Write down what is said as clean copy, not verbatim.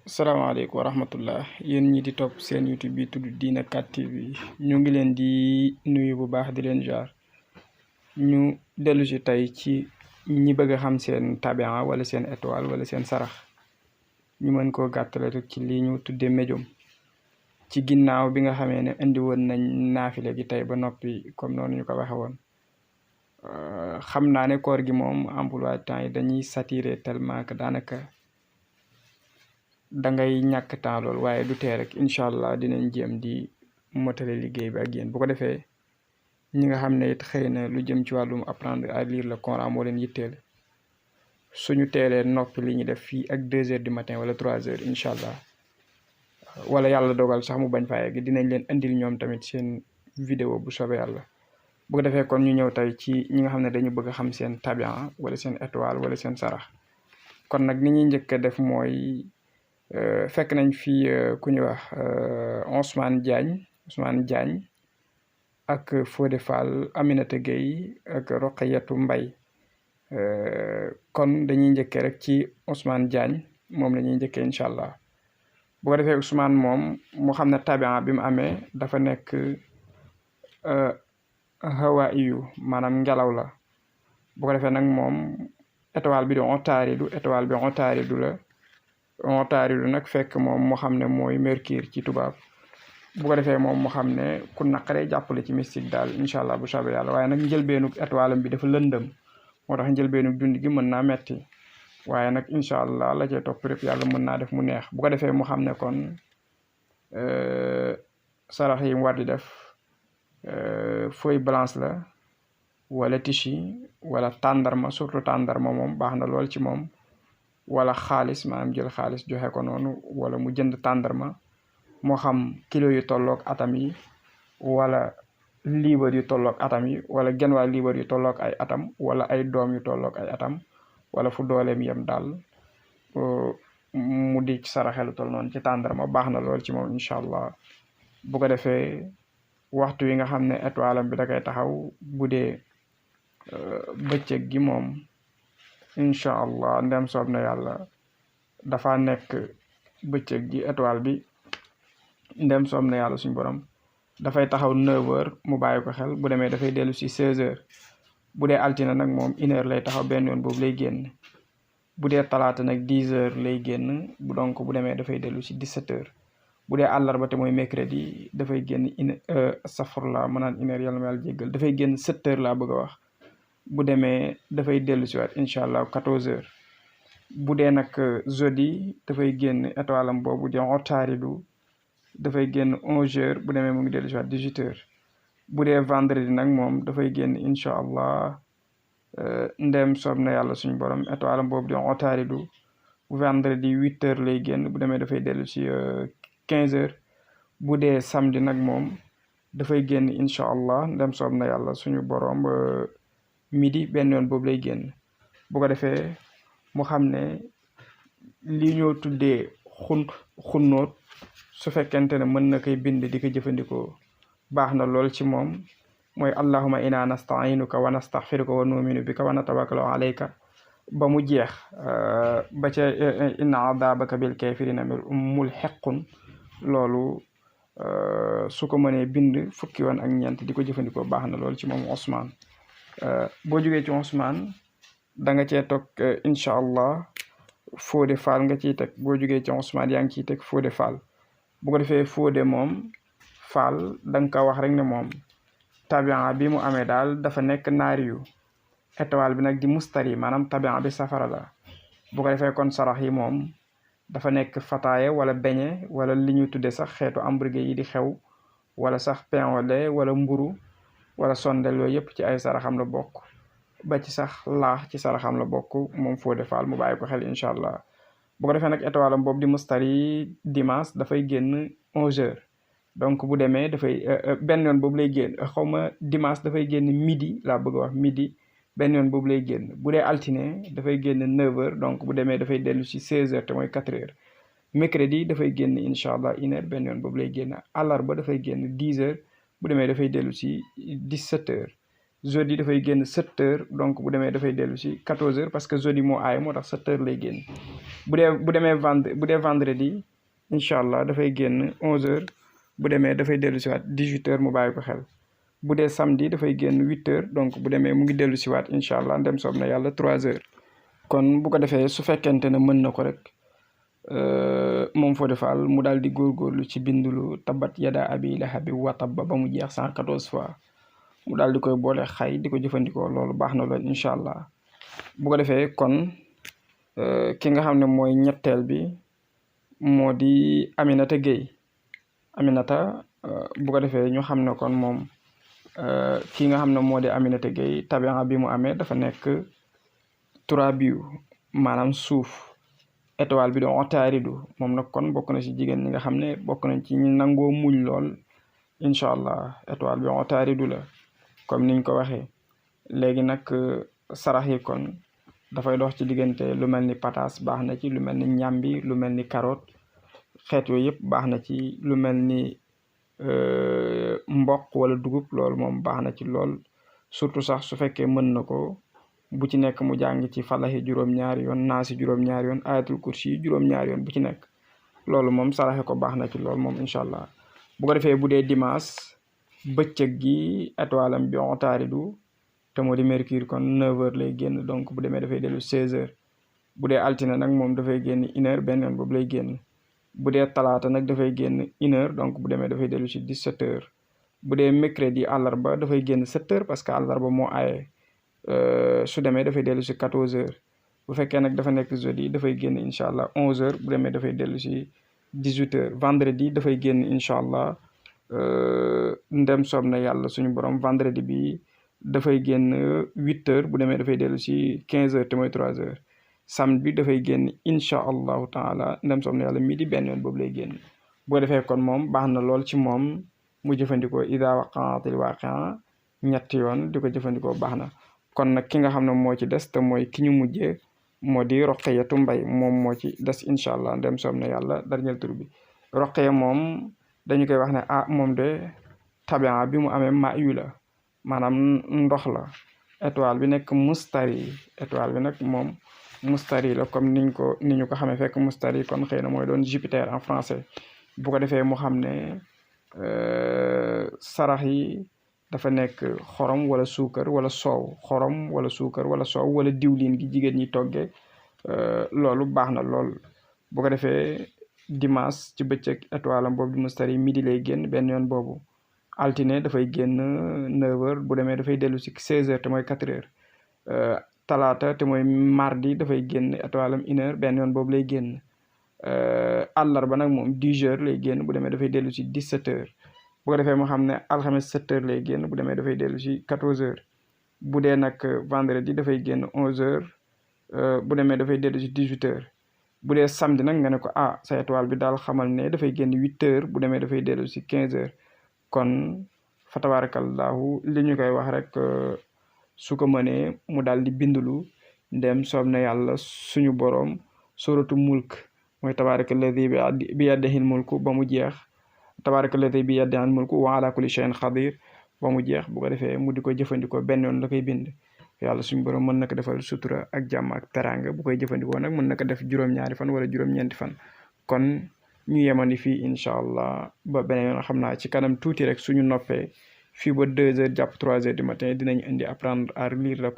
salaamaaleykum wa rahmatullah yéen ñi di topp seen YouTube bi tudd Diina 4 TV ñu ngi leen di nuyu bu baax di leen jaar ñu dellu si tey ci ñi bëgg a xam seen tabian wala seen étoile wala seen sarax ñu mën koo gàttale rek ci lii ñu tuddee médium ci ginnaaw bi nga xamee ne indi woon nañ naafile gi tey ba noppi comme noonu ñu ko waxe woon xam naa ne koor gi moom emploi temps yi dañuy saturé tellement que daanaka da ngay ñàkk temps lool waaye du tee rek incha allah dinañ jéem di motale liggéey bi ak yéen bu ko defee ñi nga xam ne it xëy na lu jëm ci wàllum apprendre à lire le Coran moo leen yitteel suñu teelee noppi li ñu def fii ak 2 heures du matin wala 3 heures incha allah wala yàlla dogal sax mu bañ faa yegg dinañ leen indil ñoom tamit seen vidéo bu soobee yàlla bu ko defee kon ñu ñëw tey ci ñi nga xam ne dañu bëgg a xam seen tabian wala seen étoile wala seen sarax kon nag ni ñuy njëkk a def mooy fekk nañ fi ku ñuy wax Ousmane Diagne ak Fodé Fall Aminata Gueye ak Roqayatu Mbay kon dañuy njëkkee rek ci Ousmane Diagne moom la ñuy njëkkee incha allah bu ko defee Ousmane moom mu xam ne tabian bi mu amee dafa nekk hawa iyu maanaam ngelaw la bu ko defee nag moom étoile bi di otaaridu étoile bi otaaridu la otaaridu nag fekk moom mu xam ne mooy mercure ci tubaab bu ko defee moom mu xam ne ku naqaree jàppale ci mystique daal incha allah bu soobee yàlla waaye nag njëlbeenug étoile am bi dafa lëndëm moo tax njëlbeenug dund gi mën naa metti waaye nag incha allah la cee topp rek yàlla mën naa def mu neex bu ko defee mu xam ne kon sarax yi mu war di def feuille blanche la wala tissu wala tàndarma surtout tàndarma moom baax na lool ci moom wala xaalis maanaam jël xaalis joxe ko noonu wala mu jënd tàndarma moo xam kilo yu tolloog atam yi wala liibar yu tolloog atam yi wala genn waa liibar yu tolloog ay atam wala ay doom yu tolloog ay atam wala fu dooleem yem daal mu di saraxelu tol noonu ci tàndarma baax na lool ci moom incha allah bu ko defee waxtu wi nga xam ne étoile am bi da koy taxaw bu dee bëccëg gi moom incha allah ndem soob na yàlla dafa nekk bëccëg gi étoile bi ndem soob na yàlla suñu borom dafay taxaw 9 heures mu bàyyi ko xel bu demee dafay dellu si 16 heures bu dee altine nag moom 1 heure lay taxaw benn yoon boobu lay génn bu dee talaata nag 10 heures lay génn donc bu demee dafay dellu si 17 heures bu dee àllarba te mooy mercredi dafay génn safurla ma naan 1 heure yàlla ma yàlla jéggal dafay génn 7 heures laa bëgg a wax bu demee dafay dellu si waat incha allah 14 heures bu dee nag jeudi dafay génn étoile am boobu di otaaridu dafay génn 11 heures bu demee mu ngi dellu si waat 18 heures bu dee vendredi nag moom dafay génn incha allah ndem soob na yàlla suñu borom étoile am boobu di otaaridu vendredi 8 heures lay génn bu demee dafay dellu si 15 heures bu dee samedi nag moom dafay génn incha allah ndem soob na yàlla suñu borom midi benn yoon boobu lay génn bu ko defee mu xam ne li ñoo tuddee xunnoot su fekkente ne mën na koy bind di ko jëfandikoo baax na lool ci moom mooy allahuma inna nastainuka wa nastaxfiruka wa numinu bika wa natawakkalu alayka ba mu jeex ba ca inna adabaka bil kafirina mulhiqun loolu su ko mënee bind fukki yoon ak ñeent di ko jëfandikoo baax na lool ci moom Ousmane boo jógee ci Ousmane da nga cee toog incha allah Fodé Fall nga ciy teg boo jógee ci Ousmane yaa ngi ciy teg Fodé Fall bu ko defee Fodé moom Fall da nga ko wax rek ne moom tabian bi mu amee daal dafa nekk naariyu étoile bi nag di mustari maanaam tabian bi safara la bu ko defee kon sarax yi moom dafa nekk fataaya wala beñe wala li ñu tuddee sax xeetu hamburger yi di xew wala sax pain au lait wala mburu wala sondel yooyu yëpp ci ay saraxam la bokk ba ci sax laax ci saraxam la bokk moom Fodé Fall mu bàyyi ko xel incha allah bu ko defee nag étoile am boobu di mustari dimanche dafay génn 11 heures donc bu demee dafay benn yoon boobu lay génn xaw ma dimanche dafay génn midi laa bëgg a wax midi benn yoon boobu lay génn bu dee altine dafay génn 9 heures donc bu demee dafay dellu si 16 heures te mooy 4 heures mercredi dafay génn incha allah 1 heure benn yoon boobu lay génn àllarba dafay génn 10 heures bu demee dafay dellu si 17 heures jeudi dafay génn 7 heures donc bu demee dafay dellu si 14 heures parce que jeudi moo aay moo tax 7 heures lay génn bu dee vendredi incha allah dafay génn 11 heures bu demee dafay dellu si waat 18 heures mu bàyyi ko xel bu dee samedi dafay génn 8 heures donc bu demee mu ngi dellu si waat incha allah ndem soob na yàlla 3 heures kon bu ko defee su fekkente ne mën na ko rek moom Fodé Fall mu daal di góorgóorlu ci bindulu tabat yada abi lahabi wa tabba ba mu jeex 114 fois mu daal di koy boole xay di ko jëfandikoo loolu baax na lool incha allah bu ko defee kon ki nga xam ne mooy ñetteel bi moo di Aminata Gueye Aminata bu ko defee ñu xam ne kon moom ki nga xam ne moo di Aminata Gueye tabian bi mu amee dafa nekk turabiyu maanaam suuf étoile bi doon otaaridu moom nag kon bokk na ci jigéen ñi nga xam ne bokk nañ ci ñi nangoo muñ lool incha allah étoile bi otaaridu la comme niñ ko waxee léegi nag sarax yi kon dafay dox ci diggante lu mel ni pataas baax na ci lu mel ni ñambi lu mel ni carotte xeet yooyu yëpp baax na ci lu mel ni mboq wala dugub loolu moom baax na ci lool surtout sax su fekkee mën na ko bu ci nekk mu jàng ci falaxi juróom-ñaari yoon naasi juróom-ñaari yoon ayatul kursi juróom-ñaari yoon bu ci nekk loolu moom saraxe ko baax na ci lool moom incha allah bu ko defee bu dee dimanche bëccëg gi étoile am bi otaaridu te moo di mercure kon 9 heures lay génn donc bu demee dafay dellu 16 heures bu dee altine nag moom dafay génn 1 heure benn yoon boobu lay génn bu dee talaata nag dafay génn 1 heure donc bu demee dafay dellu si 17 heures bu dee mercredi àllarba dafay génn 7 heures parce que àllarba moo aaye su demee dafay dellu si 14 heures bu fekkee nag dafa nekk jeudi dafay génn incha allah 11 heures bu demee dafay dellu si 18 heures vendredi dafay génn incha allah ndem soob na yàlla suñu borom vendredi bi dafay génn 8 heures bu demee dafay dellu si 15 heures te mooy 3 heures samedi bi dafay génn incha allahu taala ndem soob na yàlla mii di benn yoon boobu lay génn bu ko defee kon moom baax na lool ci moom mu jëfandikoo ida waqaatil waaqia ñetti yoon di ko jëfandikoo baax na kon nag ki nga xam ne moo ci des te mooy ki ñu mujjee moo di Roqeyatu Mbay moom moo ci des incha allah ndem soob na yàlla dernier tur bi Roqeya moom dañu koy wax ne moom de tabian bi mu amee ma yu la maanaam ndox la étoile bi nekk mustari étoile bi nag moom mustari la comme ni ñu ko xamee fekk mustari kon xëy na mooy doon Jupiter en français bu ko defee mu xam ne sarax yi dafa nekk xorom wala suukar wala soow xorom wala suukar wala soow wala diwlin gi jigéen ñi toggee loolu baax na lool bu ko defee dimanche ci bëccëg étoile am boobu di mustari midi lay génn benn yoon boobu altine dafay génn 9 heures bu demee dafay dellu si 16 heures te mooy 4 heures talaata te mooy mardi dafay génn étoile am 1 heure benn yoon boobu lay génn àllarba nag moom 10 heures lay génn bu demee dafay dellu si 17 heures bu ko defee moo xam ne alxames 7 heures lay génn bu demee dafay dellu si 14 heures bu dee nag vendredi dafay génn 11 heures bu demee dafay dellu si 18 heures bu dee samedi nag nga ne ko sa étoile bi daal xamal ne dafay génn 8 heures bu demee dafay dellu si 15 heures kon fa tabarakallahu li ñu koy wax rek su ko mënee mu daal di bindulu ndem soob na yàlla suñu boroom suratu mulk mooy tabarakalladi bi yaddihil mulku ba mu jeex tabarakalladi bi yaddihil mulku wa ala kulli shay'in qadir ba mu jeex bu ko defee mu di ko jëfandikoo benn yoon la koy bind yàlla suñu borom mën na ko defal sutura ak jàmm ak teraanga bu koy jëfandikoo nag mën na ko def juróom-ñaari fan wala juróom-ñeenti fan kon ñu yemani fii incha allah ba beneen yoon xam naa ci kanam tuuti rek suñu noppee fii ba 2 heures jàpp 3 heures du matin dinañ indi apprendre à lire la